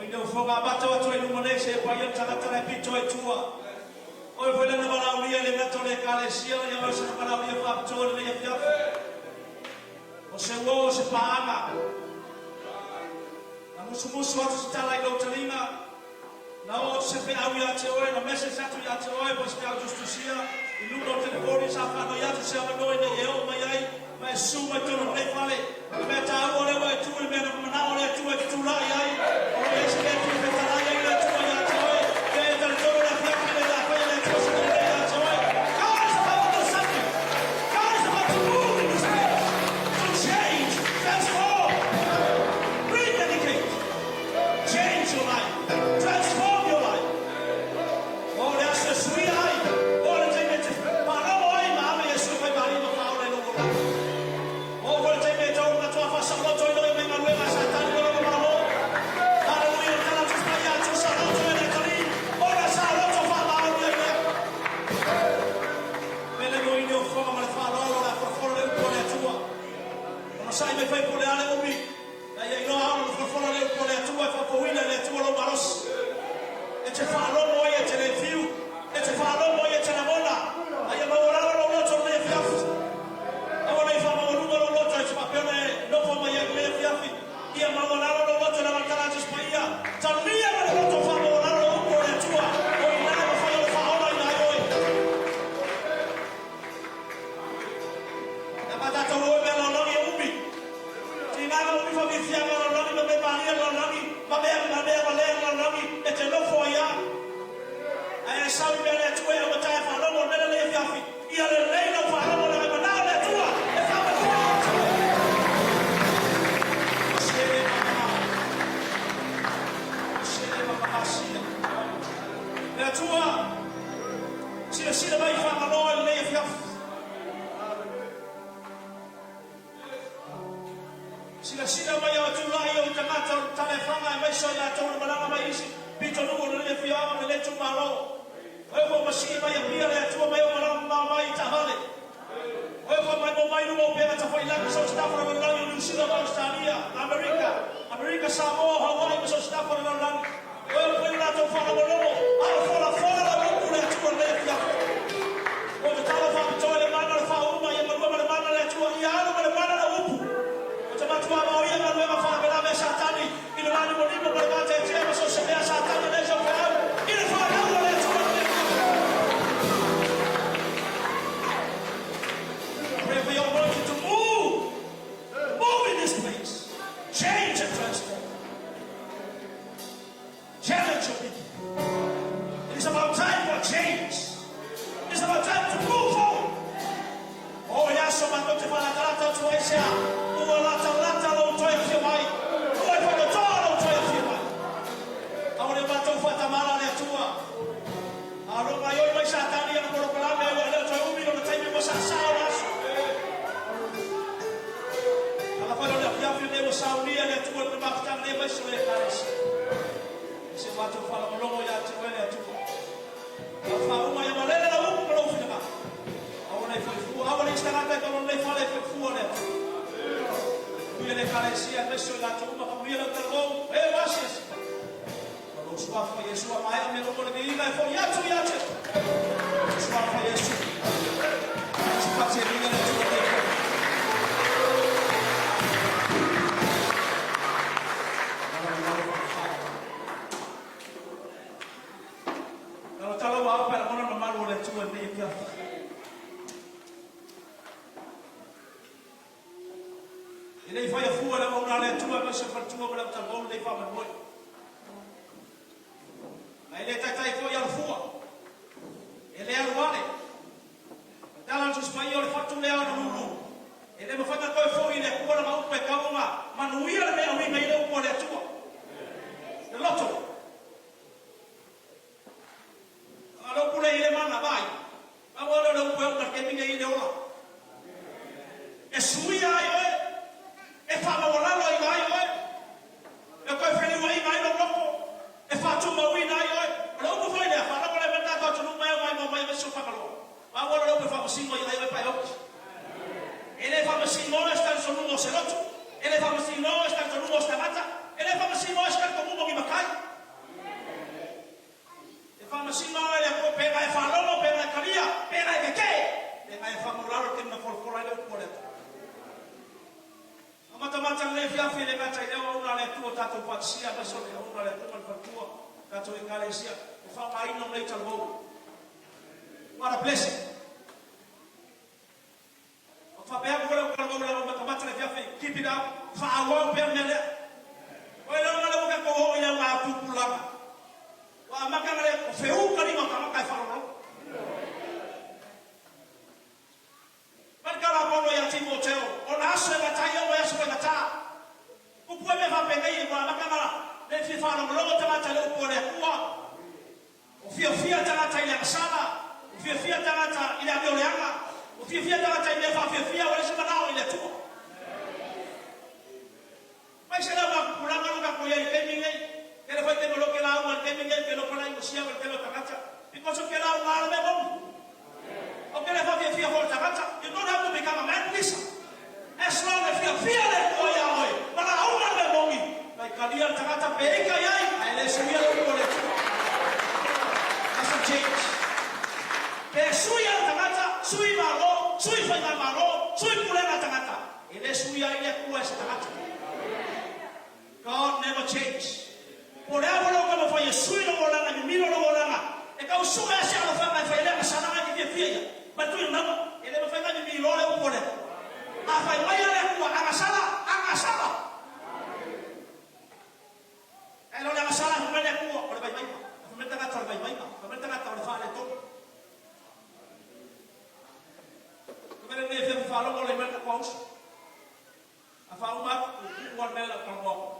ina ua foga amata atu ai i luma nei seia paia le tagata la e pito ai i tua. O oe foi lana valaaulia e le gata o le Ekalesia, ia oe sana valaaulia faapitoa i lenei afiafi. O se uo o se paaga. Na musumusu atu se tala i lou taliga, na oo atu se feau ia te oe, na message atu ia te oe po o se feau tusitusia i luga o le telefoni sa faanoi atu se avanoa ina ia e oo mai ai ma e susu mai totonu o lenei fale. O le mea taua lea ua e tu i le mea na manao le Atua e te tulai ai, o lo o i ai se mea e fia fetalai ai le Atua ia te oe, ia e talitonu le afiafi lenei o le a faia le Atua se mea lelei ia te oe. God is about to do something. God is about to move in this place to change, transform, rededicate, change your life, transform your life. O le aso e suia ai, o le taimi e te faalogo ai ma ave Iesu e fai malie ma faaola i lou olaga. Oo foi le taimi e tau matua faasaoloto ai loa i mai galuega a Satani ma lona Malo. Haleluia! O le tala Tusi Paia a Tusa loto e le Atalii, ona saoloto faamaoni ai lea. Pele mo ini o fofoga ma le faaaloalo o le a folafola le upu a le Atua. Onosai mai fai po o le a le umi, na ia iloa ao ona folafola le upu a le Atua e faafouina e le Atua lou malosi. E te faalogo ai e te le fiu, e te faalogo ai e te lagona, a ia maualalo lou loto i lenei afiafi. Aua ne i faamaualuga lou loto e te faapea ona e nofo mai ai i lenei afiafi. Ia maualalo lou loto i le alatala a Iesu Paia. Talia ma le loto faamaualalo le upu a le Atua, o i ina e mafai ona faaolaina ai oe. Ia ma tatou o i mea lalolagi e umi. Tiga na umi faafiafiaga o lalolagi ma mea malie o le lalolagi ma mea ma mea valea o le lalolagi e te nofo ai lava. Ae a e sau i mea a le Atua e augata e faalogo i le mea lelei afiafi, ia lelei lau faalogo leaga e manao le Atua e faamalua ia te oe. Sele mama. Sele mama sia. Le Atua, silasila mai i Fagaloa i lenei afiafi. Silasila mai ao tulai ou tagata o le talefaga aemaise o i latou na malaga mai isi pitonuu o lenei afioaga ma lenei itumalo. O ē ua masii mai Apia le Atua mai o malaga mamao mai i taavale. O ē ua maimoa mai luma o upega tafailagi so o se tafa o le lalolagi o Niu Sila ma Ausetalia, Amerika, Amerika Samoa, Hawaii ma so o se tafa o le lalolagi. O ē ua fai lo latou faalogologo a o folafola lau upu le Atua i lenei afiafi. Ua tatalo faapitoa i le mana o le faauuga ia galue ma le mana o le Atua, ia alu ma le mana lau upu. Ou te matua maoia galuega faalavelave a Satani i le vanimonimo ma le vateatea ma so o se mea a Satani e leai sau feau i le fanau a le Atua i lenei afiafi. Pray for your anointing to move, move in this place, change and transform. Challenge your people. It is about time for a change. It is about time to move forward. O le aso matou te faalatalata atu ai se a, ua latalata lou toe afio mai. Ua e faitotoa lou toe afio mai. Aua ne matou faatamala le Atua. A o lo o gaioi mai Satani i ana polokalame ai ua e le o toe umi lona taimi ua saasaa o le aso. Ala fai lea o le afiafi lenei ua saunia e le Atua i lona mafutaga nei aemaise o le Ekalesia. I se matou faalogologo ia te oe le Atua. Lau faauma ia malele lau upu ma lou finagalo. Aua nei foi fua, aua nei se tagata e tolo lenei fale e foi fua le Atua. Manuia le Ekalesia aemaise o i latou uma, faamanuia lau talavou, e ua asiasi mai. Ma lou suafa Iesu a maea mea uma le viiga e foi atu ia te oe. Lou suafa Iesu. Sifati e viiga le Atua nei foi. Talotalo ua ao pe lagona le mamalu o le Atua i lenei afiafi. E le i faia fua le auauna a le Atua aemaise o le faletua ma le autalavou lenei faamoemoe. Ma e le taitai foi alofua, e le alu ale. O le tala a le Tusi Paia o le fatu lea o le lulu. E le mafai ona toe foi i le Atua lana upu e tau ona manuia le mea auina i le upu a le Atua. Le loto. A o le upu lea i le mana, vaai. Pau lava lea o le upu e oo mai le taimi lenei i le ola. E suia ai oe, e faamaualalo ai oe, e toe feliuaina ai lou loto, e faatumauina ai oe. tatou faatasia aemaise o le auauna a le Atua ma le faletua, tatou Ekalesia, le faaaogaina o nei talavou. What a blessing! Ou te faapea atu foi lau talavou leaga ua matamata i le afiafi, keep it up, faaauau pea le mea lea. Oi leaga lea ua tatou oo i le auga tupulaga, ua amata ona le feuu taliga o tagata e faalogologo. Mai le tala a Paulo ia Timoteo, Ona aso e gata ai oo mai aso faigata. Upu ai mea faapenei, ua amata ona le fia faalogologo tagata i le upu a le Atua, ua fiafia tagata i le agasala, ua fiafia tagata i le amioleaga, ua fiafia tagata i mea faafiafia, ua leai se manao i le Atua. Mai se leo faapupulaga lo tatou iai i le taimi lenei. Tele foi taimi o lea ou te lauga i le taimi lenei ou te iloa pala i siau i le tele o tagata because ou te lauga lava le mea moni. Ou te le faafiafia foi i le tagata. You don't have to become a man pleaser. As long e fiafia le Atua ia oe ma lauga le mea moni, mai talia le tagata pe ita iai ae le suia le upu a le Atua. Doesn't change. Pe suia le tagata, sui Malo, sui faigamalo, sui pulega a tagata, E le suia ai le Atua e se tagata. God never change. Po o le a foi lou taumafai e sui lou olaga, e mimilo lou olaga, e tau sue lava se alofaga e fai ai le agasalaga e te fiafia ia, ma le tuuina naua, e le mafai ona mimiloa le upu a le Atua. A fai mai a le Atua, agasala, agasala! Ae le o le agasala e fai mai le Atua, o le vaivaiga. A fai mai le tagata o le vaivaiga, fai mai le tagata o le faaletonu. Fai mai lenei afiafi faalogo lei mai le tatou auso. A faauma atu, ua tuu lava le mea lea o talanoa atu.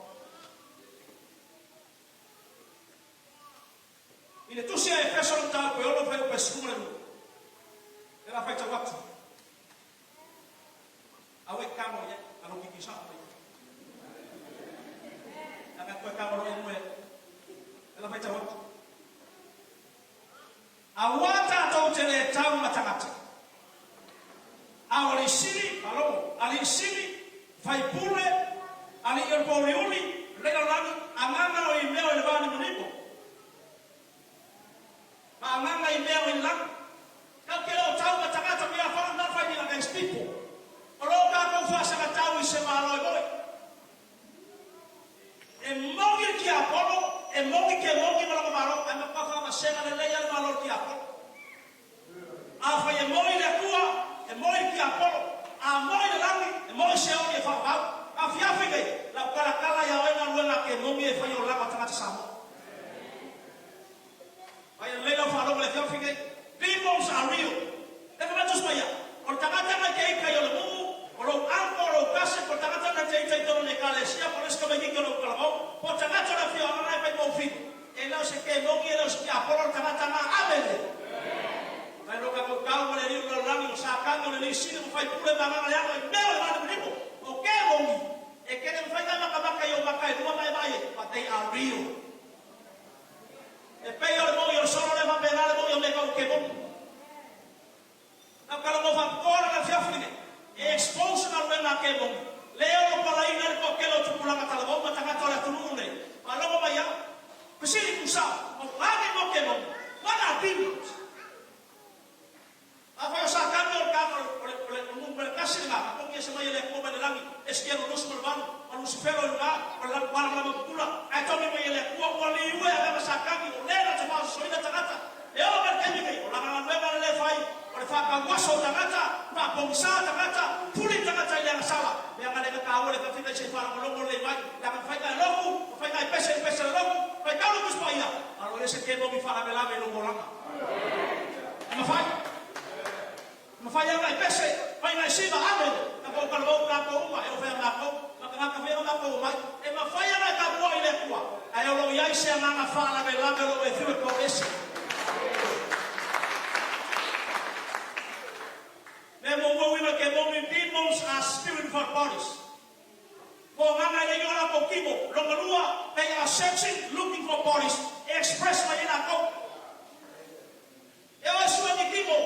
I le tusi a Efeso le mataupu e 6 fuaiupu e 12, lea la faitau atu. Aua e te tago i ai, a lou kiki sao mai. Leaga e toe tago loa i moe. Lea la faitau atu. Aua tatou te le tau ma tagata. A o alii sili, faalogo, alii sili, faipule, alii o le pouliuli, le lalolagi, agaga o i mea o i le va nimonimo, ma agaga i mea o i le lagi. Tatou te le o tau ma tagata, we are not fighting against people. O lo o tatou faasagatau i se Malo e moe. E moni le tiapolo, e moni ke moni ma lona Malo, ae matua faavasega lelei lava le Malo o le tiapolo. Afai e moi le Atua, e moi le tiapolo, a moi le lagi, e moi Seoli e faavau. Afiafi nei, lau talatala ia oe galuega a ke moni e fai olaga o tagata Samoa. Mai lelei lau faalogo i le afiafi nei. Demons are real. E fai mai Tusi Paia, O le tagata na te ita i o le nuu, o lou uncle, o lou cousin, po o le tagata na te ita i tonu o le ekalesia, po o le isi tamaititi o lou talavou, po o tagata o le afioaga na e fai mau fili, e le o se kemoni, e le o se tiapolo le tagata na. Amene. Mai lo tatou tau ma le alii o le lalolagi, o Satani, o le alii sili, o faipule ma agaga leaga i mea o le vanimulimo, o kemoni, e te le mafai na matamata i ou mata e lua ma e vaai ai, but they are real. E pei o le moʻi o le solo lea faapena le moʻi o mea tau kemoni. Na tala mo faapitoa lana afiafi lenei e expose galuega a kemoni. Le ono palaina ai le toatele o tupulaga talavou ma tagata o le atunuu nei. Faalogo mai au. Fesili tusao, o age mo kemoni? What are demons? Afai o Satani o le tama o le o le numera tasi lena, na togi ese mai e le Atua mai le lagi, e sikia lulusi ma le valu, ma Lusifelo i luga, o le lagi malamalama pupula, ae togi mai e le Atua, ua liue avea ma Satani, o le na te faasosoina tagata. E oo mai le taimi nei, o lana galuega le le fai, o le faatauaso o tagata, faapogisa tagata, puli tagata i le agasala. Leaga le taua le tafita i se i faalogologo lelei mai, leaga mafai na e lotu, mafai na e pese i le pese a le lotu, faitau le Tusi Paia, a o lo i ai se kemoni faalavelave i lou olaga. E mafai. E mafai lava ona e pese, mafai ona e siva, amene, tatou talavou tatou uma, e oo fai a matou, ma tagata foi ia na matou omai. E mafai lava ona e tapuai i le Atua, ae o lo o i ai se agaga faalavelave o lo o e fiu e toese. Mea muamua uiga ke moni, demons are spirit without bodies. Ko agaga e le i o latou kimo. Lona lua, they are searching, looking for bodies, e express mai ai latou. E o e sue ni kimo,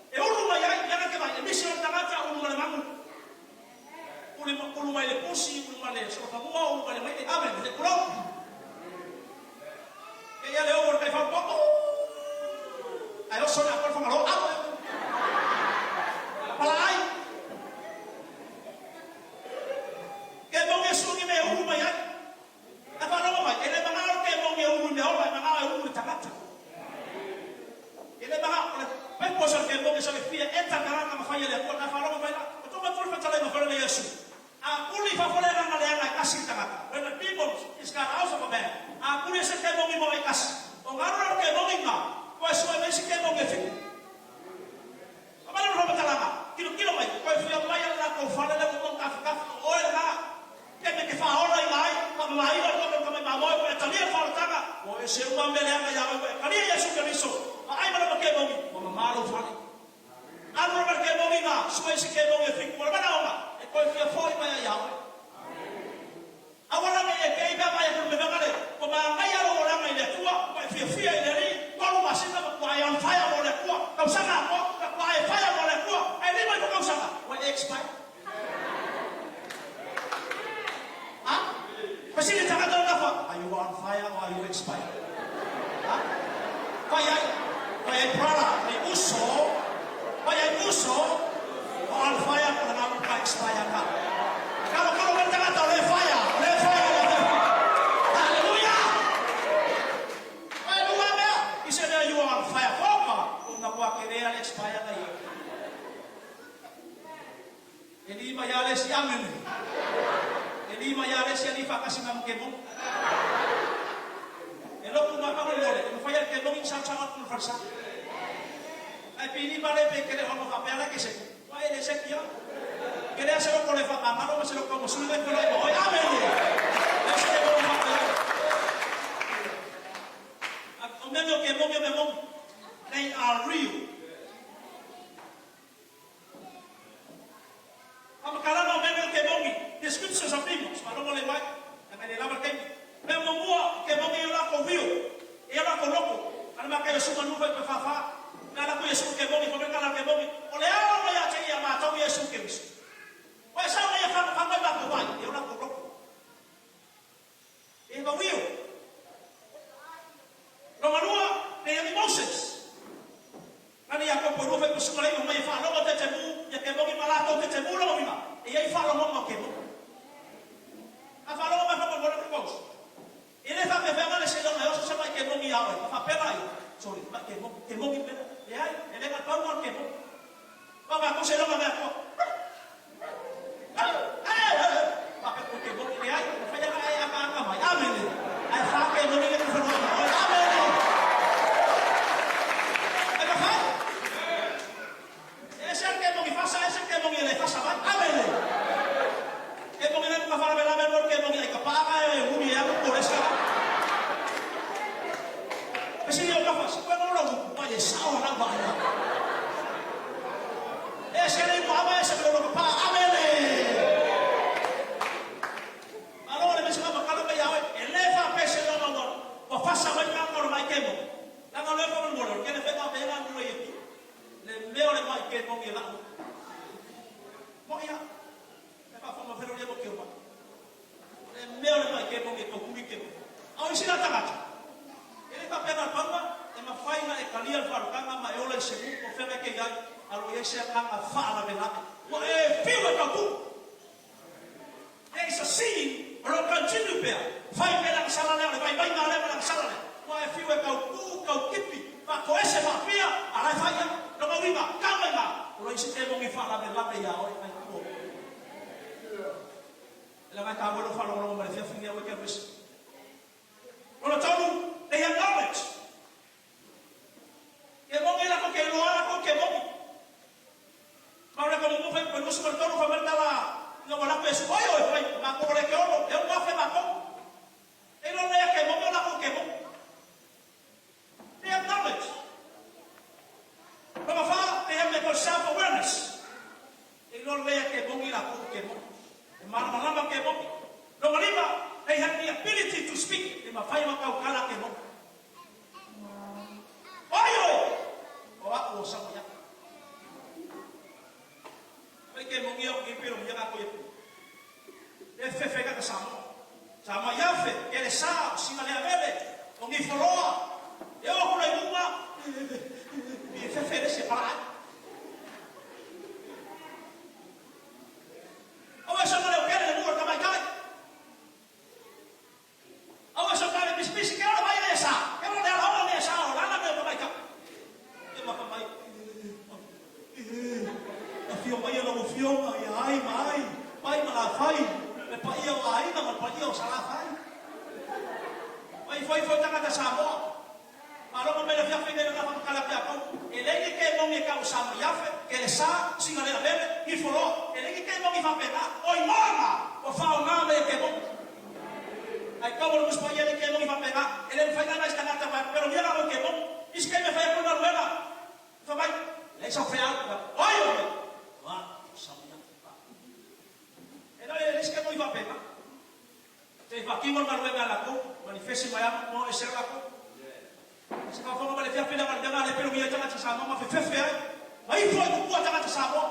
e ulu mai ai, leaga te vai, e misi o le tagata, ulu ma le manu. Ulu, ulu mai le pusi, ulu ma le solofanua, ulu mai le maile, amen, le tulou. E ia le ou o le taifau poto. Ae oso le apo i le Fagaloa, amen. Pala ai. Ke mau e sue ni mea e ulu mai ai. man. A kuli e se kemongi mo e kasi. O ngaru le kemongi nga. Koe sue mai se kemongi e fiku. Amale le faamatalaga, Kilokilo mai, toe fia mai ana latou fale lea ua uma ona tafitafi, o oe lena, e te faaola ina ai, faamamaina le toga o le mamoe, ua e talia le faaolataga, ua ese uma mea leaga ia oe, ua e talia Iesu Keriso, vaai ma lama kemoni, ua mama lou fale. Alu lava le kemoni ina, sue i se kemoni e fiku, o le manaoga, e toe fia foi mai ai ia oe. Aua la ne i e kei pe a vaai atu i le mea lea, ua manaia lou olaga i le Atua, ua e fiafia i le Alii, tolu masina matua e on fire mo le Atua, tausaga atoa matua e fire mo le Atua, ae 5 ifo tausaga ua e expire. A? Fesili tagata o nafa, are you on fire or are you expired? A? Fai ai, fai ai brother, fai uso, fai ai uso, o on fire ko le nga ka expire ka. Kalo kalo mai tagata o le fire, o le fire le te. Hallelujah! Ai lua mea, i se mea you are on fire foka, o na kua kere ale expire ka ia. E lima ia le si amene. E lima ia le si ali whakasi nga muke mo. E loku ma ma mole, e mawhai ke mongi sa sa atu farsa. Ai pili ma le pe kere hono fa pela ke se. Wa e le se kia. Kere ase lo kole fa ma ma se lo ko mo sui le ko le mo. Amene. E se ke mo fa pela. O mea ke mongi o mea mongi. They are real. Faamatalaga o mea nei o kemongi, descriptions of demons, faalogo le mai, leaga e le lava le taimi. Mea muamua, o kemongi e o lakou wio, e o lakou loko, ana makai o suma nufa i pe whawha, mea lakou Iesu kemongi, whameka la kemongi, o le ao mai a te ia mātou Iesu Keriso. Ua e sau nei e whanga whanga i mātou mai, e o lakou loko. E have a wheel. Lona lua, they have emotions. Nani ia koe poirua whai pasunga lei mai e whaalongo te te mu, ia ke mongi ma latou te te mu lona uiga, e iai whaalongonga o ke mongi. A whaalongo mai wha mo le paus. E le whapewhenga le se longa e oso se mai ke mongi a oe, ma whapena ia. Sorry, mai ke mongi, ke mongi pena. E ai, e le nga paunga o ke mongi. Ma nga ko se longa mea koa. E se le ua e se le pa amene. Malo le mese ka kala mai awe e le fa pese lo ma wa fasa mai ka ko mai kemo. La nga le ko mo le ke le fe ka pe nga mo ye. Le meo le mai ke mo ngi la. Mo ia. E fa fa mo fero le mo ke mo. Le meo le mai ke mo ngi ko kuri ke mo. Au isi la tagata. E le fa pe na panga e ma fai na e kalia le farukanga ma e ola i se mu ko fenga ke iai alo iai se akanga fa la velake. Ua e fiu e kau There is a scene o lo continue pea. Fai pea lana sala lea o le vaivaiga lea ma lana sala lea. Ua e fiu e kau ku, kau kipi, faatoese faapia, a la e fai ia. Lona uiga, kau mai ma, o lo isi te mongi faalavelave ia oe mai tua. E laga e taua lou faalogologo ma le fiafi nei aua e te alu ese. Lona tolu, they have knowledge. Ke mongi lako ke iloa lako ke mongi. Ma o le ka mumu fai pe 23 fai mai tala ina ua lako Iesu, Oi oi, fai makou o le ke ono, e ono afe makou. E iloa lea ke mongi o lako ke mongi. They have knowledge. Lona wha, they have me self awareness. E iloa lea ke mongi lako ke mongi. E malamalama ke mongi. Lona lima, they have the ability to speak. E mawhai wa kau kala ke mongi. Oi oi! O a'u o sama ia. Mai ke mongi au ke pelo ia ka koe pu. E fefe ka Samoa. Samoa ia fe, ke le sa, o singa le avele, o ngi foloa. E o kula i lunga, e fefe le se pala ai. Au e sama le o kere le mua ka mai kai. Aua so kare pisipisi ke ora mai le sa. Ke ora le ala le sa o lana me o mai ka. E maka mai. A fio mai ala o fionga ia ai ma ai. Mai ma la fai. Le paia o aina ma le paia o Salafai. Ifo ifo i tagata Samoa. Faalogo mai le afiafi lenei i lana faamatala atu ia tou, e leai ni kemoni e tau o Samaiafe, Kelesa, Sigaleavele, Gifoloa. E leai ni kemoni faapena. O igoa na ua faaaoga mai e kemoni. Ae tau o le Tusi Paia e leai kemoni faapena. E le mafai ona ae se tagata aua e pelogia lava i kemoni. Isi taimi e fai atu le galuega, fai mai, leai sau feau, oi oi, a, Samaiafe. E leai se kemoni faapena. Se i faatino le galuega a latou, manifesi mai lava ma o ese latou. Se faafofoga mai le afiafi lea galuega a le pelogia ai tagata Samoa ma fefefe ai, ma ifo ai tupua tagata Samoa.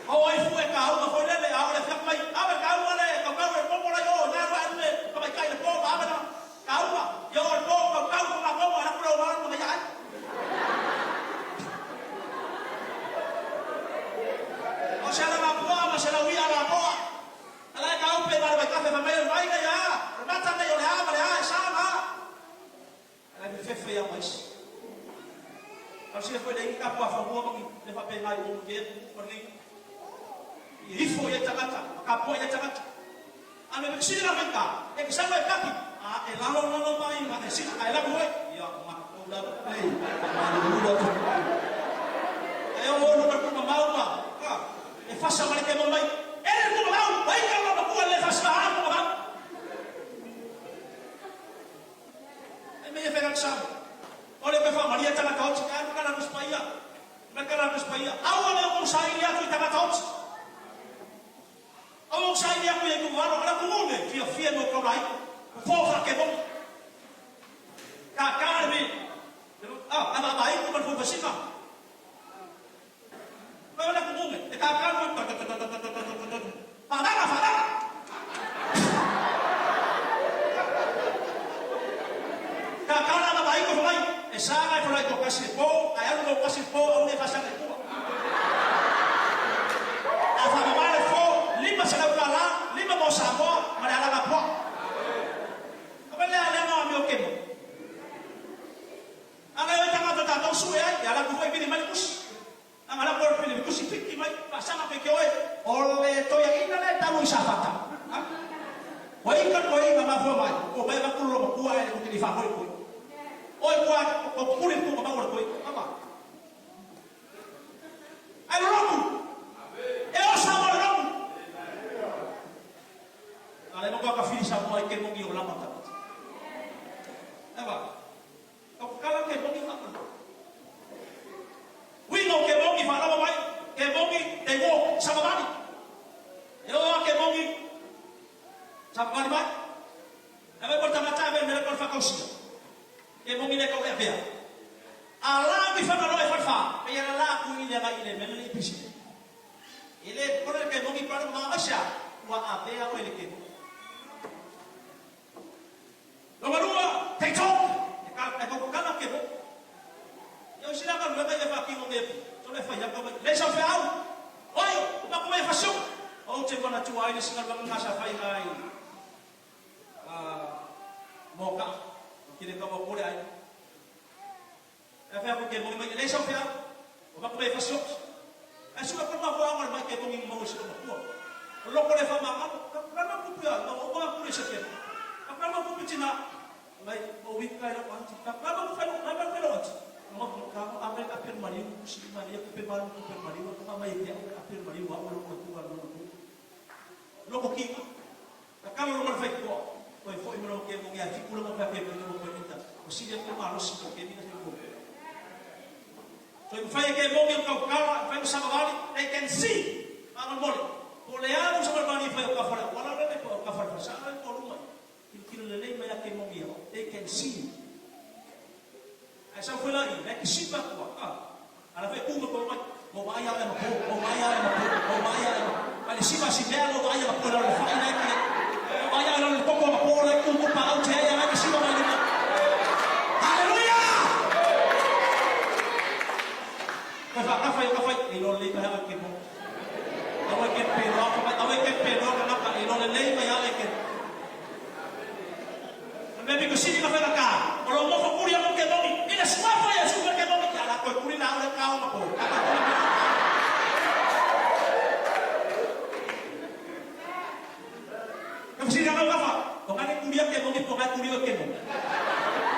Ma o ai fue kauga foi lele, a o le afiafi mai, ave kauga le kaukau le popo la i o, ina alu ae le tamaitai i le po ma ave lana kauga, ia o le po kaukau togatogo ae lafo le ogaoga ma ia ai. O se alagapuaa ma se lauia alatoa. A la e taupe ma le vaitafe fai mai o le vai nei a, o le mata nei o le a ma le a e sa ma a. A la e fefefe ia ma isi. Tau sia foi le igi tapu a fanua ma ni mea faapena i o ke ma lenei nuu. I ifo i ai tagata, ma tapuai ai tagata. A me fesili la faigata, e te sau e kaki, a e lalo lalo mai ma e sila, a e laku foi, ia matou lava nei, e malulu atu. E o o luga kuma mau ma, a. E fasa ma le kemo mai. E le kuma mau, wai ka lama kua le fasa a kuma mau. E me e whera samu. O le pefa maria tangata oti, ka aru kala nuspaia. Me kala nuspaia. Aua le o saili atu i tangata oti. Aua o saili atu i ai alo, ala kungune, fia fia no kaulai. Fo ke mo. Ka ka le me. Ah, ava ava ai kuma le fofasina. Koe ona kukume, e kākā noa, ta-ta-ta-ta-ta-ta-ta-ta-ta-ta, whārara, whārara! Kākā rā ngā wāhi koe whai, e sāngai whara i tō kasi e pō, ae alu tō kasi pō aune e whasanga i tua. A whamamā le fō, 500 kālā, lima mō Samoa, ma le alanga poa. Ka wai lea lea ngā mea o kemo. Ana e tagata tatou sue ai, e ala atu foi vili mai le tusi. Ana ala koe pili tusi piki mai, faasaga pe ke oe, o le toeaina lea e tau i Safata. Ha? Ua ika koe i nga mafua mai, o mai avatu lo matua e le kutili faahoi koe. Oe kua o pupuri le tunga mau o le koe. Ama. Ai lo lotu. E osa mo le lotu. A le matua ka fili sa moa i ke mongi o lama tagata. Ewa. Ka whakala ke mongi whakana. Uiga o ke mongi wharawa mai, ke mongi te wo samavali. E oa ke mongi samavali mai. E mai mo tangata e mai mele ko whakausia. Ke mongi le kau e apea. A la wi whakaloa e whalwha, pei ana la ku i le ngai i le mele le ipisi. E le kore ke mongi paru ma asia, ua avea oe le ke mongi. Lona lua, kei talk, e ka, e kokokana ke mo. Ia o sila galuega ia faatino nei so le fai atu mai, lei sau feau, oi, o maku mai e fasio. Ou te manatua ai le isi galuega nga sa fai ngai a Moka'a, o kile tau o kore ai. E awhea koe ke mongi mai, e lei sau feau, o maku mai e fasio. Ae sua koe mafuaaga o le mai ke mongi mau e sila matua. O loko le whamangalo, ka kukana kupu ia, ma o maa kure se ke. Ka kukana kupu tina, mai o wika i lau aunty, ka kukana kupu whai, mai mai whai lau aunty. Ma ka mo ame ka per mariu, kusi maria ku pe malu ku per mariu, ka mai e au ka per mariu au loko tua loko. Loko kinga. Ka kalo lo whai koa. Koe foi ma lo ke mongi a fiku lo ka ke mongi mo koe ita. O sili ko malosi ko ke mina ko. So i whai ke mongi o kau kala, whai mo samavali, they can see. Mama mole. Po le alu samavali whai o ka whare, wala le po o ka whare, sa le po luma. Kilo kilo le lei mai a ke mongi au. They can see. Ai sau foi la i, le ke sipa kua. Ah. Ala foi ku ma ko mai. Mo mai a ma po, mo mai a ma po, mo mai a ma. Ai le sipa si mea lo mai a ma po le whai nei ki. Mai a le koko ma po le ku ku pa au te ai ke sipa mai le. Hallelujah! Ka fa ka fa ka fa i lo le mai a ke mo. Awe ke pe lo ka mai awe ke pe lo ka ka i lo le lei mai a ke. O le mea pito sili na whai ka, o lo mofo kuri a mo ke mongi, i le suafa ia sufa ke mongi, kia la koe kuri la ole kao ma po. Ka ka kuri mea kao. Ka whasiri ngau kafa, o ngane kuri a ke mongi. mogi po ngai kuli oe ke mogi.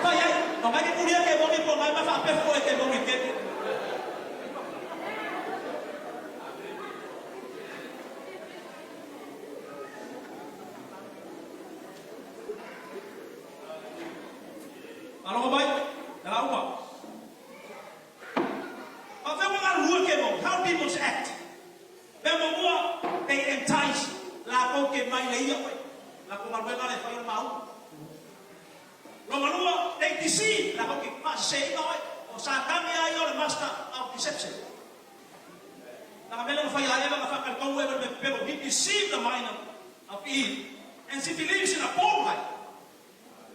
Fai ai, o ngai ke kuli ke mogi po ngai ma faapefu oe ke mogi ke. Faalogo mai, tala uma. Faafea ua galulue ke mogi? How demons act? Mea muamua, they entice lakou ke mai le ia oe. Lakou galuega le fai o le maunu. Lona lua, they deceive lakou ke faaseseina oe. O Satani a ia o le master of deception. Lana mea lea na fai ia Eva na faatalitonu Eva i le mea pepelo. He deceived the mind of Eve and she believes in a born right.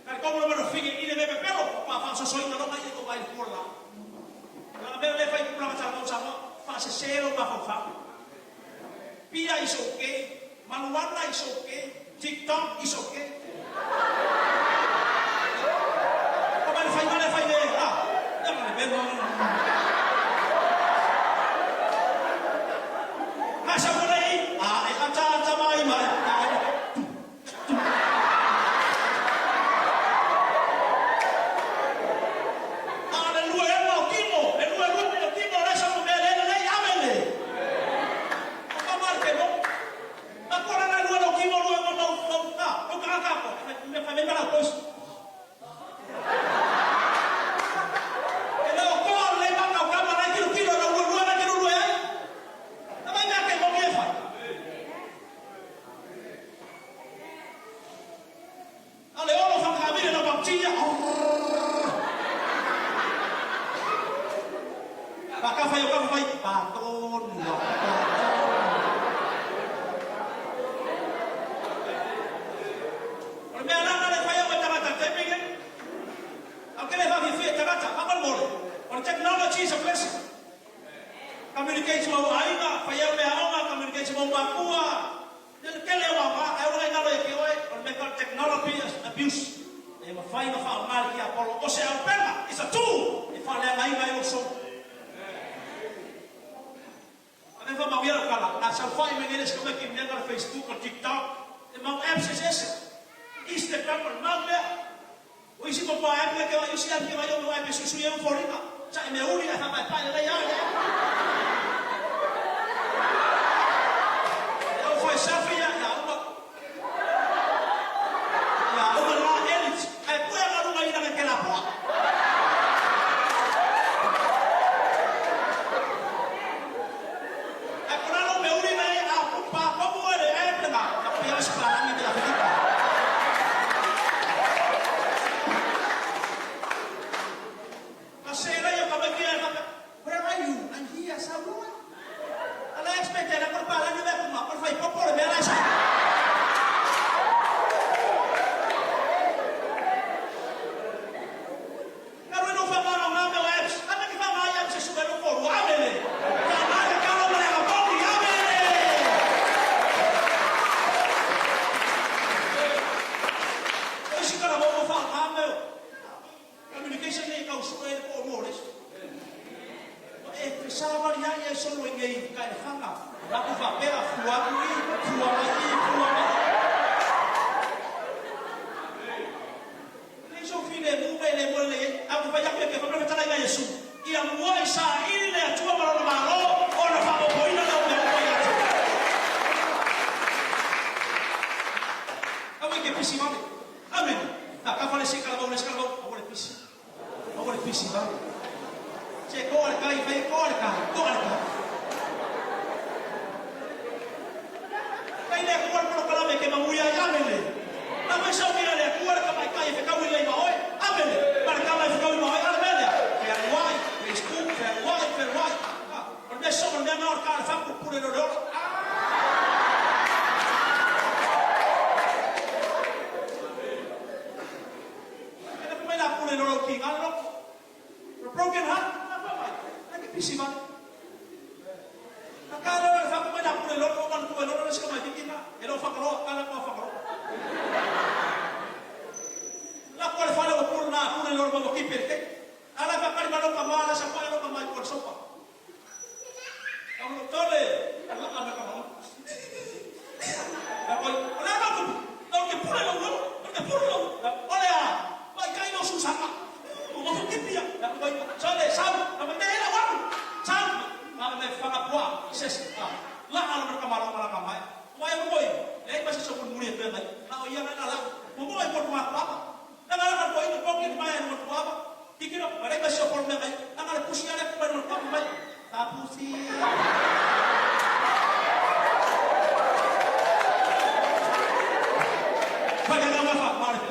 Talitonu lava na fine i le mea pepelo pa faasosoina lona ia i tou vaai i le fua o le la. Lana mea lea e fai i tupulaga talavou Samoa, faasese lou mafaufau. Pia is ok, Maluana is ok, TikTok is ok. Kua mai le faiga lea fai le a, ia ma le mea no. Ka sau le i, a e ataata mai mai, a e A o le luelua o tino, le luelua nei o tino, o le sa mea le lelei, amene. O ka ma le ke mo. Ma ko la lua lo tino lua mo no no ka, o ka ka ko. Me fa me ma la pois. E le o koa le ma ka ka ma la kilo kilo na lua lua na kilo lua ai. Na mai mea ke mo mi e fai. A le olo whakaamire na baptia. Pa ka whai o ka whai pa tonu a pa tonu. O le mea lana le whai au e tangata taimi nei. Au ke le whawhiwhi e tangata, whakamole. O le technology is a blessing. Communicate mau aiga, whai au mea aoga, communicate mau makua, Le tele o aoga, ae ua le galo ia te oe, o le mea tau technology abuse, e mafai ona faaaoga le tiapolo o se auupega, it's a tool, e faaleagaina ai lou somo. Ave faamauia lau tala, a saofai mai nei le isi tamaiti i mea o le Facebook, o le TikTok, e mau apps eseese, Instagram, o le mau mea. O isi mau app lea ke vai, isi app ke vai o mau app e suisui ai mau foliga, sa e mea uli ae faapaepae lelei lava le app. E au fai selfie ia, ia uma. Ia uma la edit, ae pue aga luga i lana ke lapoa. Ae po na lou mea uli nei a pa komu e le app lena, na pia le sipalagi me Afelika. Ka sela ia ka mai kia e faapea, Where are you? I'm here, saunoa. A la expect e la ko le palagi mea kuma, ko le faipopo le mea la e sa. Talu ai lou faamalo nga mea o apps, a mea ke faaaoga ai apps e sue ai lou koolua. Amene! Faaaoga le kalo ma le agapogi. Amene! O isi kalama ua faaaoga mea o communication nei e tau sue ai le koolua o le isi. Ua e fesavali ai ai solo i nei kaelefaga. Latou faapea, fua atu i, fua mai i, fua mai i. E leai sou filemu mea e le moe lelei ai. Ae ou te fai atu ia te fai mai le fetalaiga a Iesu, Ia muai saili le Atua ma Lona Malo, ona faaopoopoina lea o mea uma ia te oe. Aua e te pisi vale. Amene. Na kafa le isi kalavau le isi kalavau, aua le pisi. Aua le pisi vale. Se toa le kai, fai e toa le kai, toa le kai. Kai le Atua le polokalame e te manuia ai. Amene. Na mai sau mea le Atua le tamaitai e fetaui lelei ma oe. Amene. Ma le tama e fetaui ma oe. A le mea lea, fealuai, Facebook, fealuai, fealuai. A, o le mea soo ma le mea na o le ta le fatu, pule lea o le ola. E na mai la pule lolo ki ngā loko. A broken heart, na fai mai. Ai ke pisi vale. Na ka leo e whaka mai la pule lolo o manu e lolo le sika mai viki na. E leo whakaroa, ka la kua whakaroa. La kua le whale o pule na pule lolo ma kipe le kei. Ala whakari malo ka maa la sa pae lo ka mai kua le sopa. Ka mo tole, ala ana ka mau. Na koi, o le ana kupu, na o ke pule lolo, o ke pule lolo.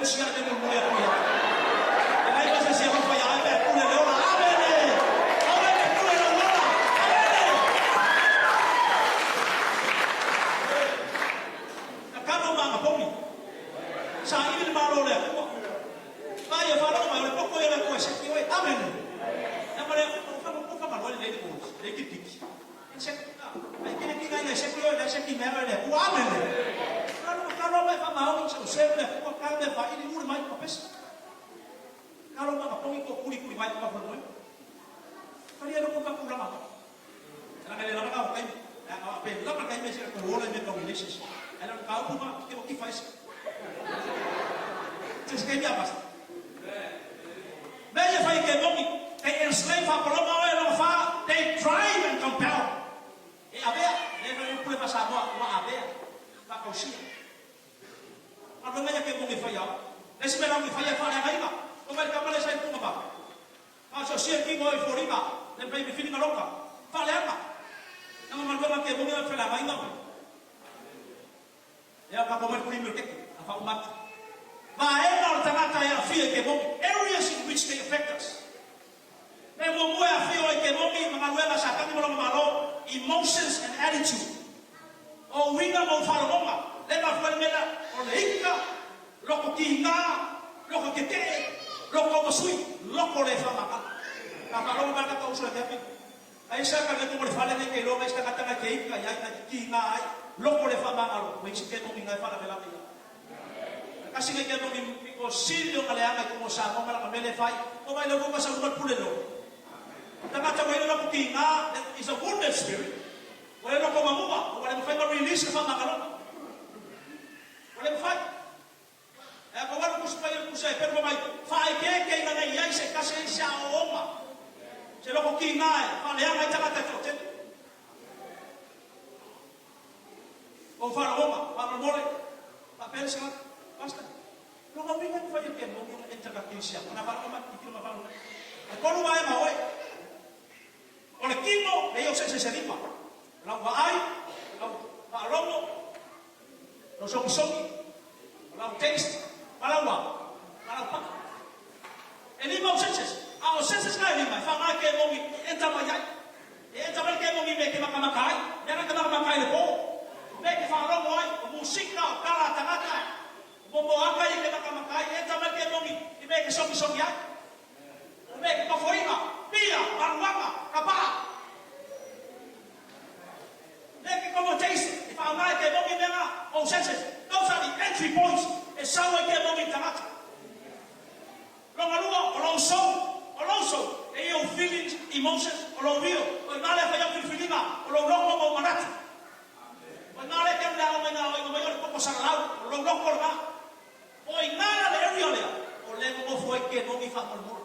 tusi ale me mulimuli atu ia te. E leai ma se isi e alofa iā oe pe a e pule i le ola. Amene! Aua e te pule i lou ola. Amene! Tatalo ma agapogi. Saili le Malo o le Atua. Vaai e faalogo mai, o le poto ia o le Atua e seki oe. Amene! Ea ma le, o Fagaloa e lelei le moli, lelei kirikiti. Ai kene kina ina seki oe lai seki mea oe le Atua. Amene! Talo talo ma e faamaoni sa useu le Atua talo mea faili ule mai ma pesa. Talo ma kapongi ko kuli kuli mai ma fo moe. Kali alo ko ka kulanga mai. Langa le lava ka o kaimi. A pe lava kaimi se ko ola me ka relationship. Ai la ka upu ma ke o ki faisa. Se se kaimi apa. Mea ia fai ke momi, they enslave faapaloma oe lona fa, they drive and compel. E avea, le fai upu le faa-Samoa, ua avea, faatausia. Galuega ia ke momi e fai ao. Le isi mea latou e faia e faaleagaina, o mai le tama lea sa i luga ma faasiosia le tino i foliga, le mafai me filiga loka, faaleaga. Langa galuega ke momi e feleagaina oe. Ea ka mai kulimi o le keke, a faauma atu. Vaega o le tagata e aafia i kemomi, areas in which they affect us. Mea muamua e aafia ai kemomi ma galuega sa tagi ma lona Malo, emotions and attitude. O uiga ma ou faalogoga, le mafua ai le mea lea, o le ika, loko kīnā, loko kekeʻe, loko taumasui, loko le faamakala. Ka faalogo mai le tagata uso i le afiafi, Aisa ka le mo le fale nei ke iloa mai se tagata nai ke ika iai nai ke kiga ai loko le faamagalo ua isi ke momi ngai faalavelave ia. Kasi ngai ke momi piko sili o na leaga i tonu o Samoa ma lana mele fai o mai le uka sa luma le pule lo. Tagata ua ile loko kiga is a wounded spirit ua le loko mamua ua le mafai ma release le faamagaloga ua le mafai. E a ka walu kusi mai le kusi ai pelu mai faaikeeke ina nei i ai se tasi ai se aoaoga se loko kiga e faaleaga ai tagata e toatele. Ou faalogoga, faamolemole, faapea le sala, Pastor, lona uiga e mafai e ke moni ona enter ka kilisia, ona faalogo mai, titilo mai faalogo mai. E tolu vaega oe. O le kino, e ia o se se se lima. Lau vaai, lau faalogo, Lou sogisogi, o lau taste, ma lau a? Ma lau paka. E lima ou senses, a o senses na e lima e faaaoga ai ke mogi e enter mai ai. E enter mai ke mogi i mea e te makamaka ai, mea na te makamaka ai i le po, mea e te faalogo ai, o musika, o tala a tagata, o momoaga ia e te makamaka ai, e enter mai ke mogi i mea e te sogisogi ai. O mea e te tofoina, pia, maruaga, kapaa. Mea ke komo taste e whaonga ai ke momi mea nga ou senses, those are the entry points e sau ai ke momi i tagata. Longa lua, o lou soul, o lou soul, e ia ou feelings, emotions, o lou will, o i nga lea whai au filifiliga, o lou loko ma ou manatu. O i nga lea ke alu le alo mai nga oinga mai o le koko salalau, o lou loko lena. O i nga la le area lea, o le nonofo ai ke momi faamolemole.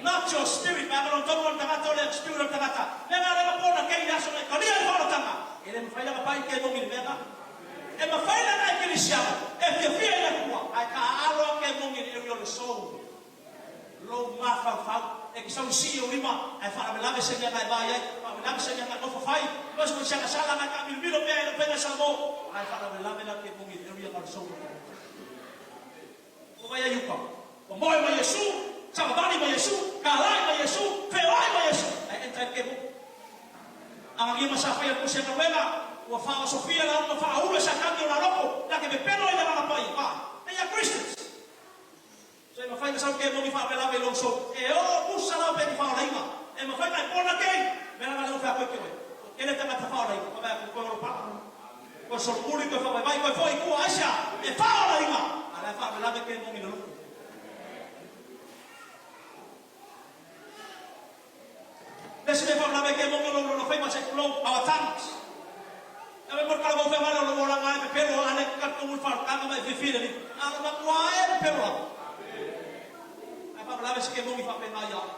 Not your spirit, mea ka lona tonu o le tagata o le spirit o le tagata. Mea nga lea ma pona kei le aso nai kalia le faaolataga. E le mafai lana pai ke momi le mea nga. E mafai lana ekelesiano e fiafia i le Atua, ae ka aalo a ke momi le area o le soul. Lou mafaufau, e ke sau i sii ou lima, ae faalavelave se mea nga e vaai ai, faalavelave se mea nga e nofo fai, ma se siagasala nga e taamilomilo pea e lou faiga Samoa, ae faalavelave la ke momi le area nga o le soul o le tagata. Ua vai ai uka. Ua moe ma Iesu, savavali ma Iesu, kalai ma Iesu, feoai ma Iesu, ae enter ai ke momi. Agagia ma sa fai a puse galuega, ua faaosofia la uma faaulu e Satani o la loko, la ke pepelo ai le agaga paia. Why? They are Christians. So e mafai na sau ke momi faapelave i lou soul. E oo pusa lau pe ki faaolaina. E mafai na e pona kei, me lana le ofe a koe ke oe. O kele tagata faaolaina, fa mai aku koe olo pala. Koe solomuli, koe faavaivai, koe foi i tua, aisea? E faaolaina! A la e faalavelave ke momi le loko. Le isi mea faalavelave ke momi o lou lona faima se tulou, our tongues. E ave mo le kalavou fea vale o lou olaga e pepelo a le katomu i faalutaga ma e fiafia i le Alii. A o matua e pepelo lava. Ae faalavelave se ke momi faapena ia oe.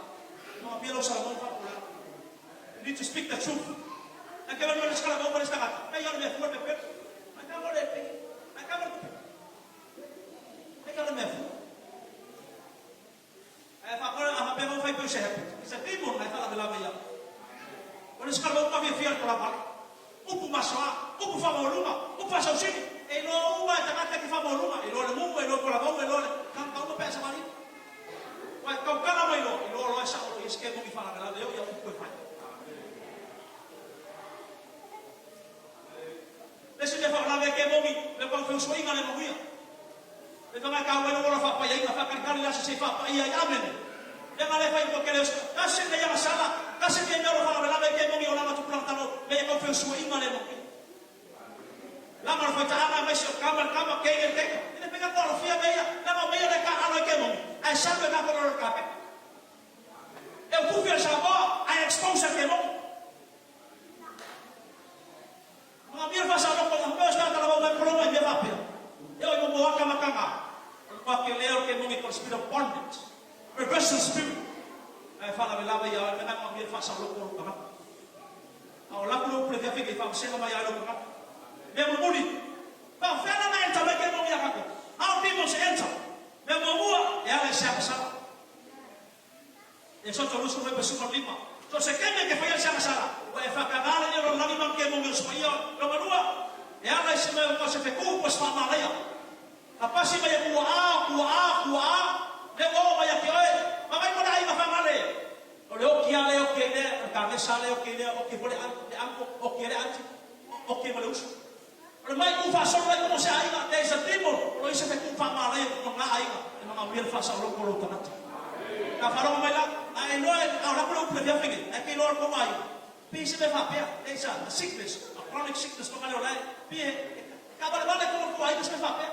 Magamia lou Salamoni faapulaa. You need to speak the truth. Na ke lanu le sikala mau le tagata. Pei o le mea fua le pepelo. Mai ka mo le pei. Mai ka mo le pepelo. Pei o le mea fua. Ae fa kore a fa pego fai peu se happy. It's a demon ai fa lave ia. O le sikala mau ka fia fia le kola vale. Upu masoa, upu fa mauluma, upu fa sausini. E iloa uma e tagata e te faamaualuga, e iloa le nuu, e iloa Kolavou, e iloa le tagata uma pe a e savali. Ua e tautala mai loa, iloa loa e sao loa i ai se kemoni faalavelave e oo ia upu e fai. Le isi mea faalavelave e kemoni, o le tau feusuaiga le manuia. Le vaga e taua ai lou ola faapaiaina, faatalitali le aso se i faapaia ai. Amene. Mea na le fai ua tele o se tasi lenei agasala, tasi lenei mea o lo faalavelave e kemoni o lana tupulaga talo, mea ia tau feusuaiga le manuia. Lama o le faitaaga aemaise o tama le tama, teine le teine. E le mafai ona alofia mea ia, leaga o mea ia o lea e taaalo ai kemoni, ae salu e tatou i lalo o le kapeta. E utufi e le Samoa ae expose e le kemoni. Magamia le faasaoloko ina mea o se tagata lavau mai pologa i mea faapea. E oo i momoa aka ma taga, o le matua tele o le kemoni called spirit of bondage, perversion spirit, ae faalavelave ia oe, mea na e magamia le faasaoloko o lou tagata. A o laku le upu le fiafi nei faamasega mai ai lou tagata. Mea mulimuli, faafefea la ona enter mai kemoni ia tatou? How demons enter? Mea muamua, e ala i se agasala. Esoto 25. So se taimi e te faia le sagasala, ua e faataga le leo lalolagi ma te momi o se paia o lona lua, e ala i se mea o se fetu po o se faamalaia. Ka pasi mai e kua a, kua a, kua a, lea ua oo mai ia te oe, ma mai mo le aiga faagale. O le oki a lea e oki ai lea, o le kanesa a lea e oki ai lea, oki foi le le uncle, oki ai le aunty, oki ai ma le uso. O le mai ku faasolo ai mo se aiga, there is a demon, o lo i se fetu faamalaia i totonu o na aiga, e manaomia le faasaoloko o lou tagata. Ka faalogo mai la, a e iloa e a o laku le upu le fiafi nei, ae te iloa o le tou aiga, pei se mea faapea, there is a sickness, a chronic sickness toga leo lae, pei e taavalevale i totonu o le tou aiga se mea faapea,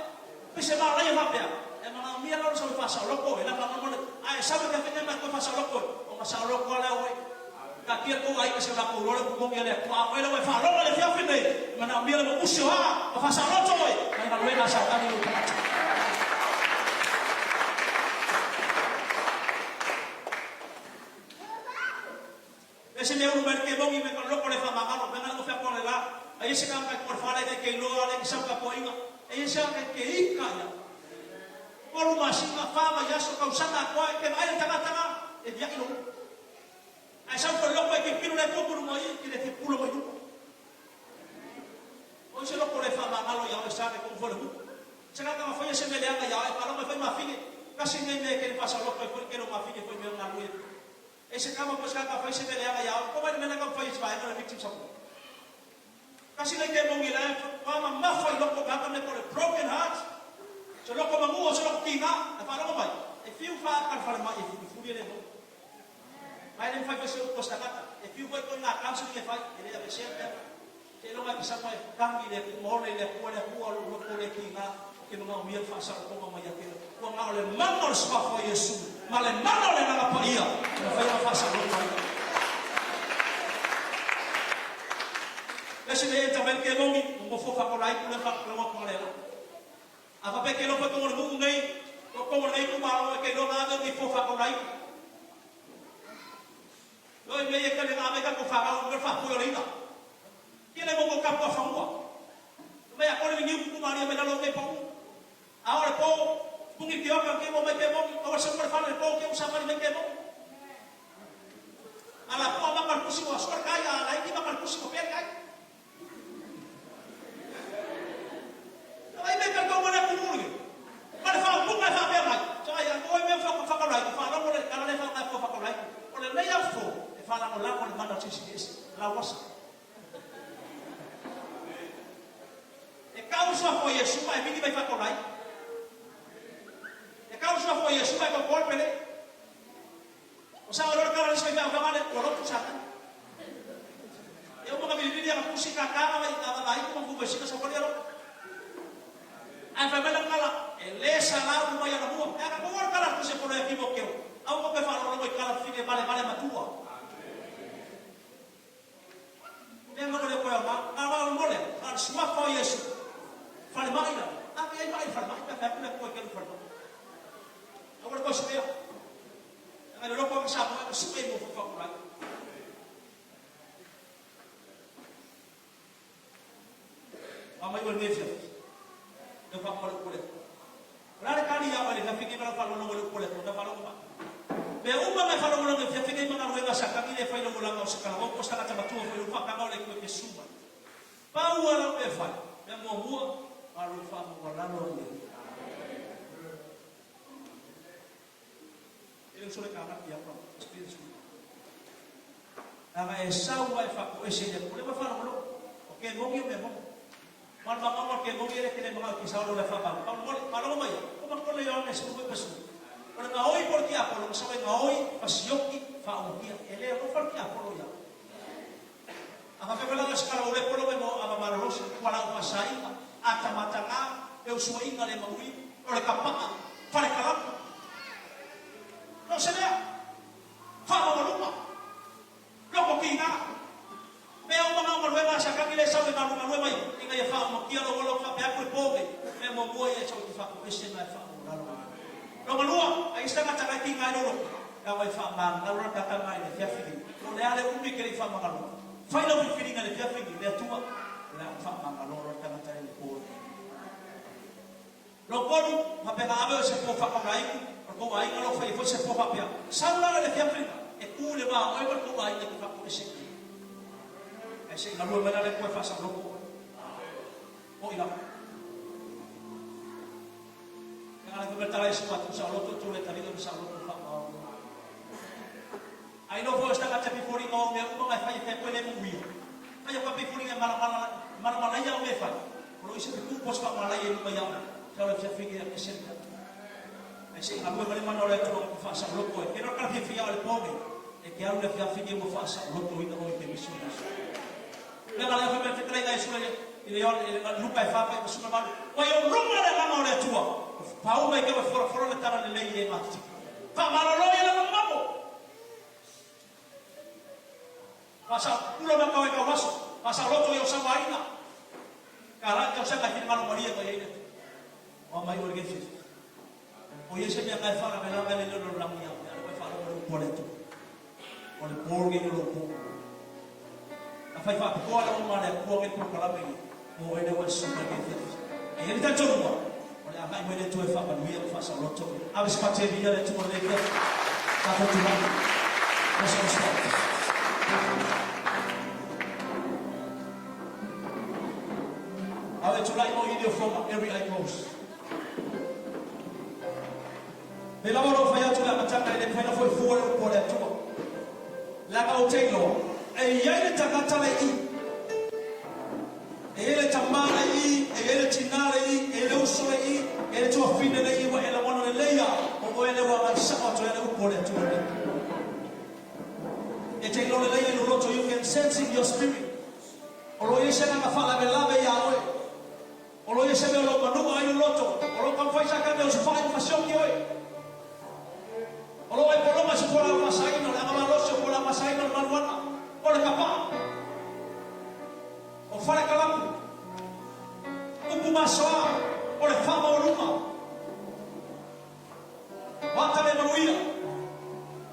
pei se malaia faapea, e manaomia la lou sau e faasaoloko e la faamolemole, a e sau i le fiafi nei ma e toe faasaoloko e, ona saoloko lava lea oe. Taatia le tou aiga se o latou iloa le upu moni a le Atua, a oe lea ua e faalogo i le afiafi lenei, e manaomia le mokusi o aa ma faasaoloto oe mai galuega a Satani i lou tagata. E se mea ulu mai le kemoni me ka loko le faamagalo, mea na ofe atu le la, a ia se tagata i tua i le fale e te iloa ale i sau tapuaiga, e ia se tagata e te ika ia. Tolu masina, fa vaiaso, tausaga atoa e te vaai le tagata la, e viai lou upu. Ae sau koe loko e tilotilo le Atua pulu mai i le tilotilo mai luga. Oi se loko le faamagalo ia oe sa ke kou fole hu. Se ka ka faia se mele anga ia oe palo mai fai mafine. Kasi nei me ke le pasa loko e foi ke lo mafine foi me nga lue. E se kama ko se ka ka fai se mele anga ia oe. Ko mai le mele ka fai se vaenga le victim support. Kasi nei ke mongi la e ma mafa i loko ka me ko le broken heart. Se loko mangu o se loko kinga. E whalongo mai. E fiu wha ka whare mai e furi le mo. Mai le mafai foi se upu a se tagata, e fiu foi koe i ngā counselling e fai, e le aveesea le mea lena. Seiloga e te sama e tangi i le Atua, maona i le Atua, le Atua o lou loto le kiga, ou te manaomia le faasalotoga mai ia te Oe. Ua na o le mana o le Suafa o Iesu, ma le mana o le Agaga Paia e mafai ona faasaloto ai. Le isi mea e enta mai le kemoni, nonofo faatolaitu le faatalaua atu ma le la. A faapea e te iloa totonu o le nuu nei, totonu o lenei itumalo, e te iloa na ave ni fofa tolaitu. Loi mea ia e tali na ave tatou fanau i mea o le faafoe o le ina. Ia le momo tapu a fanua. Mai a kole ni niu kuku malia mai lalo o nei pau. A o le po, pungi ke oka ke mo mai ke moni, aua se mo le fale le po ke usa mali mai ke moni. A la po a maka le pusi o asoa le kai, a la iki maka le pusi o pea le kai. Ai me ka tou male atunuu lenei, ma le faaupuga e faapea mai, Sagai a oe mea whakalaiki, whaalogo le kala le whaangai fua whakalaiki, o le lei afo e whaalagolago le mana o sisi ese, lauasa. E kau sua fo Iesu ma e vili mai whakalaiki. E kau sua fo Iesu ma e kokol pele. O sa olo le kala le sui mai whangale, ua lotu Satani. E uma ka vilivili anga pusi ka kanga mai ka vai kuma fu sina sa wali alo. Ai fai mai la kala e le sa la u mai ala mua. E aka ko kala tu se polo e ki mo keu. Au ko ke whalo lo i kala fine vale vale matua. Mea ngā le koe ma ngā wā mole ka suafa o Iesu. Whare mai la. A ke ai mai whare mai ka whai kule koe ke lu whare mai. Au le koe sumea. Ngai le loko ka sa mo ka sume mo fu whakurai. A mai ua nei fiafi. E wha mo le upole. O le a le kali ia oe le fiafi nei ma lau faalogologo i le upu a le Atua, na faalogo mai. Mea uma na e faalogologo i le fiafi nei ma galuega a Satani le fai lagolaga o se kalavou po o se tagata matua foi i lou faataga o le Atua e te susu mai. Pau lava lau mea e fai, mea muamua, Alu faamaualalo ai i ai. E le uso le kagati ia Papa, spiritually. Leaga e sau lava e faapoese i le Atua. O lea ua e faalogologo, o ke moni o mea moni. Ma le magaga o le ke moni e le tele magaga i ke sao le faamau. Faamolemole, faalogo mai ia, o matou le Ioane 10 ma 10. O le gaoi po o le tiapolo, na sau e gaoi, fasioki, faaulukia. E le alofa le tiapolo ia oe. A faapea foi la o se kala ua le polo mai mo ava malolosi, fualaau faasaina, atamataga, feusuaiga le manuia, o le kapaa, fale kalapu. No se mea, faamaualuga, loko kiga, mea uma na o galuega a Satani lea e sau e galuegalue mai ina ia faaumakia lou ola faapea atu le po nei, mea muamua ia e sau e te faapoese ma e faamaualalo ai. Lona lua, a i ai se tagata na e kiga ai lou loto, tau e faamagalo le tata mai le afiafi nei. Po o le a le umi e te le i faamagaloina. Fai lau filifiliga i le afiafi nei, le Atua, o le a ou faamagalo loa le tagata lea i le po lenei. Lona tolu, faapea na ave oe se po faataulaaitu, o le tou aiga la ua fai ai foi se po faapea. Sau la le afiafi lena, e tu i le va o oe ma le tou aiga e te faapoese i ai. Ae se i galue mai la le Atua e faasaoloto oe. O'i lava. Leaga le fai mai le tala a Iesu a tuusaoloto e tu le taliga ma saoloto faamaoni. Ai loa foi o se tagata e pifoliga o au mea uma na e fai e fai koe le muia. Fai au ka pifoliga e malamala malamalaia au mea e fai. O lo i se piku po se faamalaia i luma ia oe. Sau le fiafia ia ese le mea. Ae se i galue ma le mana o le Atua na te faasaoloto ai. Kena o le kala fiafia o le po nei, e te alu le afiafi nei ua faasaolotoina oe i te misi o Iesu. Leaga le fai mai le fetalaiga a Iesu i le Ioane, Luka e 4:48, Ua i ou luma le agaga o le Atua, ua pau mai tau e folafola le tala lelei i e matitiva. Faamalolo ia lana mamo. Faasaopula ma tau e tau aso, faasaoloto ia o sauaina. Ka la i tausaga e finagalo malie mai ai le Atua. Ua mai oe i lenei fiafia. O ia se mea na e faalavelave le leo lagi ia oe, a o lea ua e faalogo i le upu a le Atua. O le po lenei o lou po. A fai faapitoa le uma a le Atua nei polokalame nei, mo oe lea ua e susu mai lenei afiafi. E i ai le talitonuga, o le agai mai le Atua e faamanuia ma faasaoloto. Ave se faateli ia le Atua i lenei afiafi. Tatou tulai. Mo se onosai. Ave tulai mo ili o foga, every eye closed. Pei lava ona ou fai atu i le amataga, e le mafai ona foi fua le upu a le Atua, leaga ou te iloa, e i ai le tagata le i, e i ai le tama le i, e i ai le tina le i, e i ai le uso le i, e i ai le tuafine le i, ua e lagona lelei lava, o oe lea ua agai sao atu ai le upu a le Atua nei. E te iloa lelei i lou loto, you can sense in your spirit, o lo o i ai se agaga faalavelave iā oe. O lo o i ai se mea o lou manua ai lou loto, o lou taumafai sa kame o se fai ma fasioki oe. O lou ai poloma i se fualaau faasaina, o le aga malosi o fualaau faasaina o le maluana, o le kapaa, o fale kalapu, upu masoa, o le faamaualuga, o ata le manuia.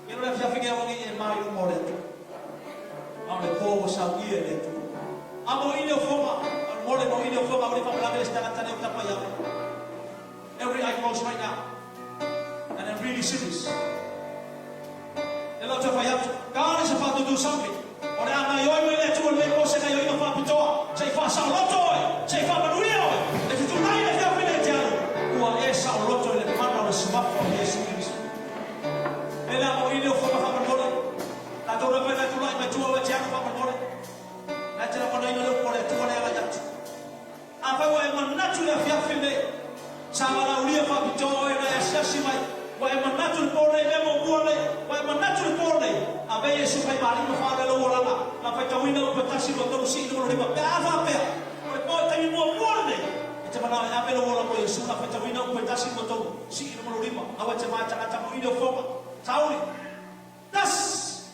Ia le afiafi nei auanei e ma i luma o le Atua. A o le po ua saunia e le Atua. A mo ile o foga, a mo le mo ile o foga, ua le faapalave le se tagata lea o tapa ia oe. Every eye closed right now. And I'm really serious. Le lau toe fai atu, God is about to do something. O le a gaioi mai le Atua i lenei po se gaioiga faapitoa, se i faasaoloto oe, se i faamanuia oe, e tutulai le afiafi lea e te alu, ua e saoloto i le mana o le Suafa o Iesu Keriso. E le a mo ile o foga faamolemole. Tatou lava e le tulai mai tua ua e te alu faamolemole. Na e te lagonaina le upu a le Atua lea agai atu. Afai ua e manatu i le afiafi lenei, sa valaaulia faapitoa oe na e asiasi mai, ua e manatu i le po nei, mea muamua nei, ua e manatu i le po nei, ave Iesu faimalima faaole lou olaga, na faitauina upu e tasi, lua, tolu, sii, lima, lima, pe a faapea, o le po e taimi muamua lenei, e te manao e ave lou ola mo Iesu, na faitauina upu e tasi, lua, tolu, sii, lima, lima, aua e te mae tagata mo ile o foga, sauli, tasi,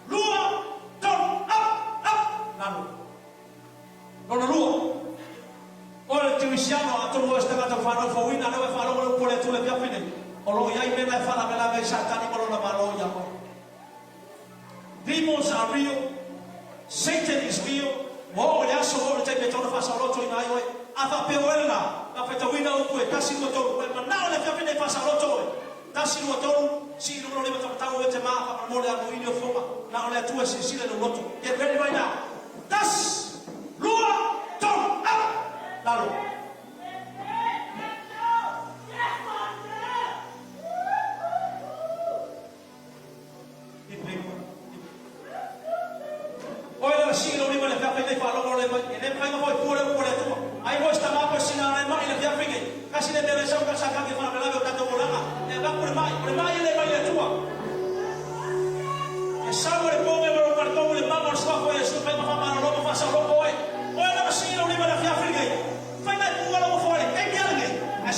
lua, tolu, up, up, lalo. Lona lua, o le Kerisiano, atonu o se tagata ua fanau fouina, lea ua e faalogo le upu a le Atua i le afiafi nei, o lo o i ai mea na e faalavelave ai Satani ma lona malo ia oe. Demons are real, Satan is real, ua oo i le aso, ua oo i le taimi e tatau ona faasaolotoina ai oe. A faapea oe lena, na faitauina upu e tasi, lua, tolu, ua e manao i le afiafi nei e faasaoloto oe. Tasi, lua, tolu, sii luma lou lima tamatau oe te ma, faamolemole a moili o foga, na o le Atua e silasila i lou loto. Get ready right now. Tasi, lua, tolu, up! Lalo.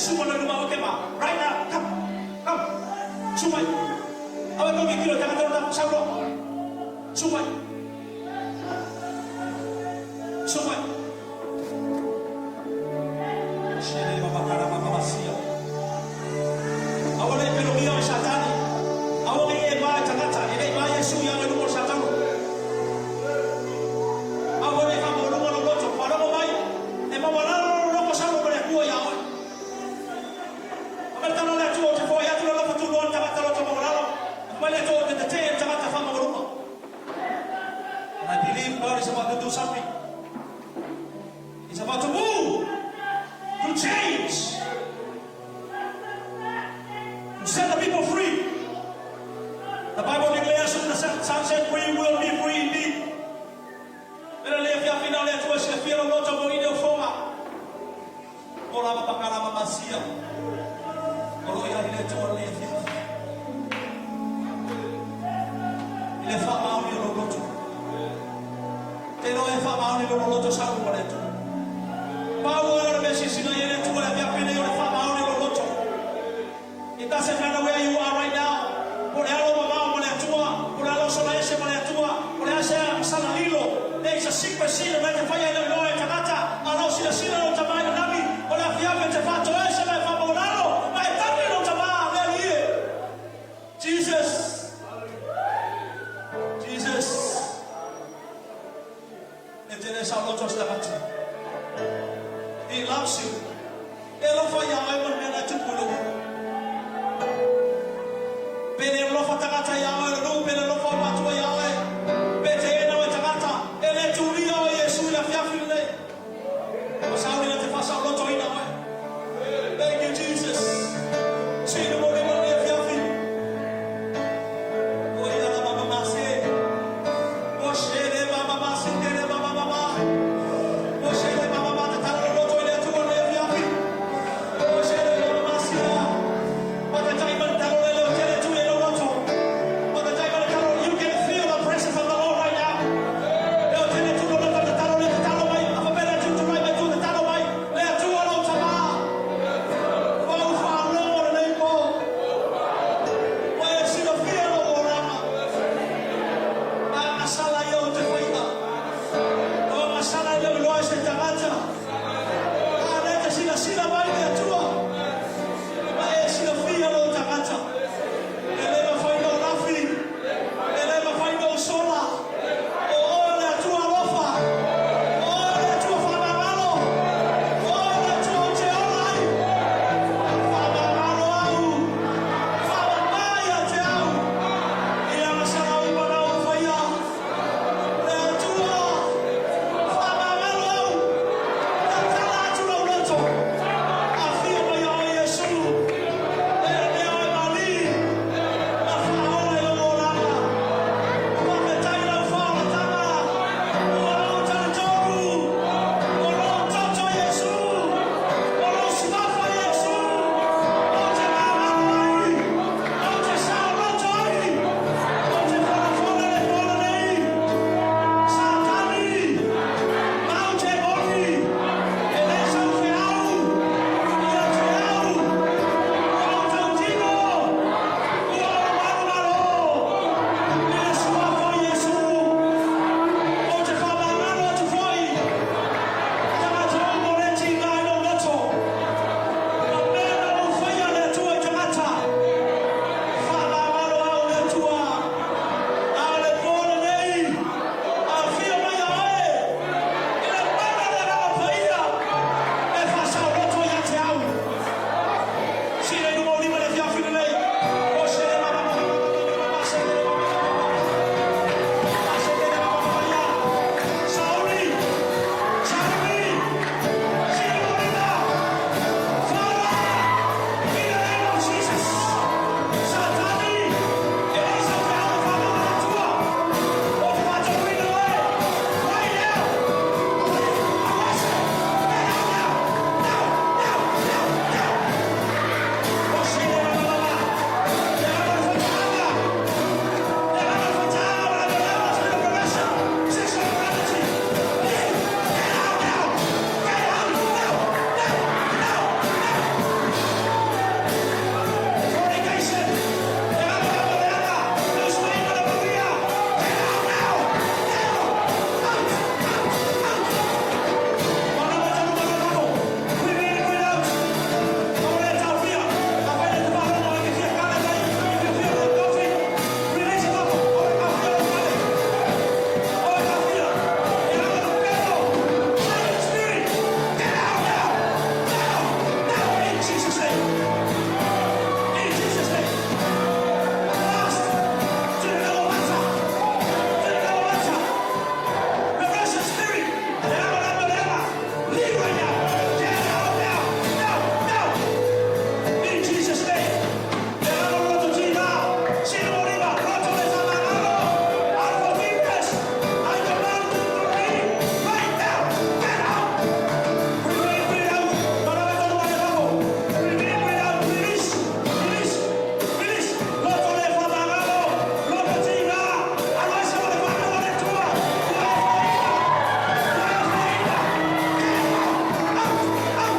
Susu mai luma o ke ma. Right now, come. Come. Su mai. Aua e tau tilotilo i tagata o lo tatou saunoa. Su mai. Su mai. Shele ma makara ma mamasia. Aua ne i pelogia o e Satani. Aua ne i e ma e tagata. E le i ma Iesu ia oe i luma o le Satano. Aua ne i faamaualuga lou loto. Faalogo mai, e maualalo lou loto saunoa ma le Atua ia oe. Fai mai le tala a le Atua, Ou te foai atu le alofa tunoa i le tagata loto maualalo. Fai mai le Atua, Ou te tetee i le tagata faamaualuga. And I believe God is about to do something. He's about to move, to change, to set the people free. The Bible declares whom the Son set free will be free indeed. Mea le afiafi na o le Atua e silafia lou loto mo ine o foga. O lava pakalama masia. O lo o i ai le Atua lenei afiafi. I le faamaoni o lou loto. Te iloa e faamaoni lou loto sa uma le Atua. Pau oe o le mea silasila i ai le Atua le afiafi nei o le faamaoni o lou loto. It doesn't matter where you are right now, po o le a lou mamao ma le Atua, po o le a lou sola ese ma le Atua, po o le a se sana lilo, there is a secret sin o mea e te faia e le iloa e tagata, a o lo o silasila lou tama i le lagi, o le afiafi e te faatoese ma e faamaualalo, ma e tagi lou tama, le Alii e. Jesus! Jesus! E tele saoloto o se tagata. He loves you. E alofa iā oe ma le mea na e tupu i lou ola. Pe le alofa tagata iā